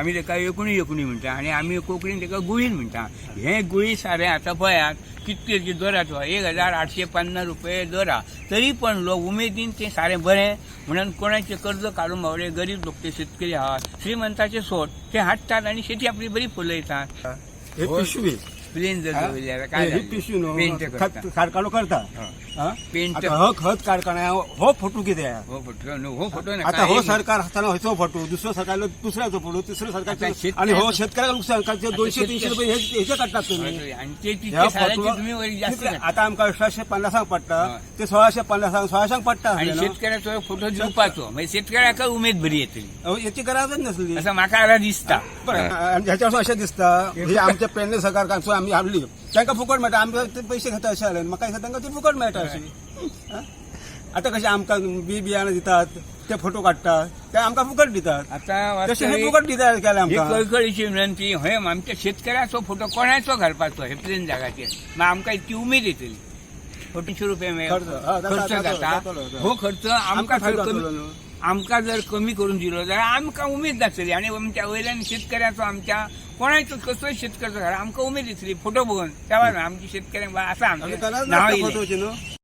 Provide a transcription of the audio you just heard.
आमी ताका एकुणी एकुणी म्हणटा आनी आमी कोंकणीन ताका गुळीन म्हणटा. हे गुळी सारें आतां पळयात कितके दर आसा, 1850 रुपये दर आहा, तरी पण लोक उमेदीन तें सारें बरें म्हणून कोणाचें कर्ज काडून बावडे गरीब लोक ते शेतकरी आहात, श्रीमंताचे सोड ते हाडटात आनी शेती आपली बरी फुलयतात. हे पिशवी. प्लेन जर दवरली जाल्यार काय ही पिशवी पेंट न्हू करता. कारखानो करता. हा? पेंट. आता हो खत कारखाना हो फोटो कितें आहा? हो फोटो न्हू, हो फोटो नाका. आता हो सरकार आसतना हयचो फोटो, दुसरो सरकार दुसऱ्याचो फोटो, तिसरो आता सरकार शेतकऱ्याचो- आणि हो शेतकऱ्याक नुकसान, कारण ते 200-300 रुपये हेचे काडटात तुम्ही. आनी ते ह्या तितके साऱ्याची फोटो तुम्ही वयर जास्त कितले- काडटा. आता आमकां 1850 पडटा, हय. ते 1650 1600 पडटा आनी आसले न्हू. शेतकऱ्याचो फोटो दिवपाचो मागीर शेतकऱ्याक उमेद बरी येतली. अहो, याची गरजच नसली असं म्हाका आतां दिसता. बरं, आनी ह्याच्या अशें दिसता हे आमच्या पेडणे सरकार आमी हाडली तांकां फुकट मेळटा, आमकां ते पयशे घेता अशें जालें. म्हाका दिसता तांकां ते फुकट मेळटा अशी. हा? आतां कशें आमकां बी बियाणां दितात, ते फोटो काडटात, ते आमकां फुकट दितात, आतां तशें हे वास्तवीक फुकट दितात केले ही आमकां. कळकळीची विनंती, हे आमच्या शेतकऱ्याचो फोटो कोणाचो घालपाचो हे प्लेन जागाचेर, मागीर आमकां इतकी उमेद येतली. 300 रुपये खर्च, हा, जाता, खर्च जातलो, जाता. जातलो, जातलो. हो खर्च आमकां आमकां जर फायदो कमी जातलो न्हू. आमकां जर कमी करून दिलो जाल्यार आमकां उमेद जातली आनी आमच्या वयल्यान शेतकऱ्याचो आमच्या कोणाचो कसलोय शेतकऱ्याचो घाल आमकां उमेद येतली फोटो बघून. त्या आमच्या शेतकऱ्यांक आसा आमी आमचें गरज नांव नासता येयलें. फोटोची न्हू.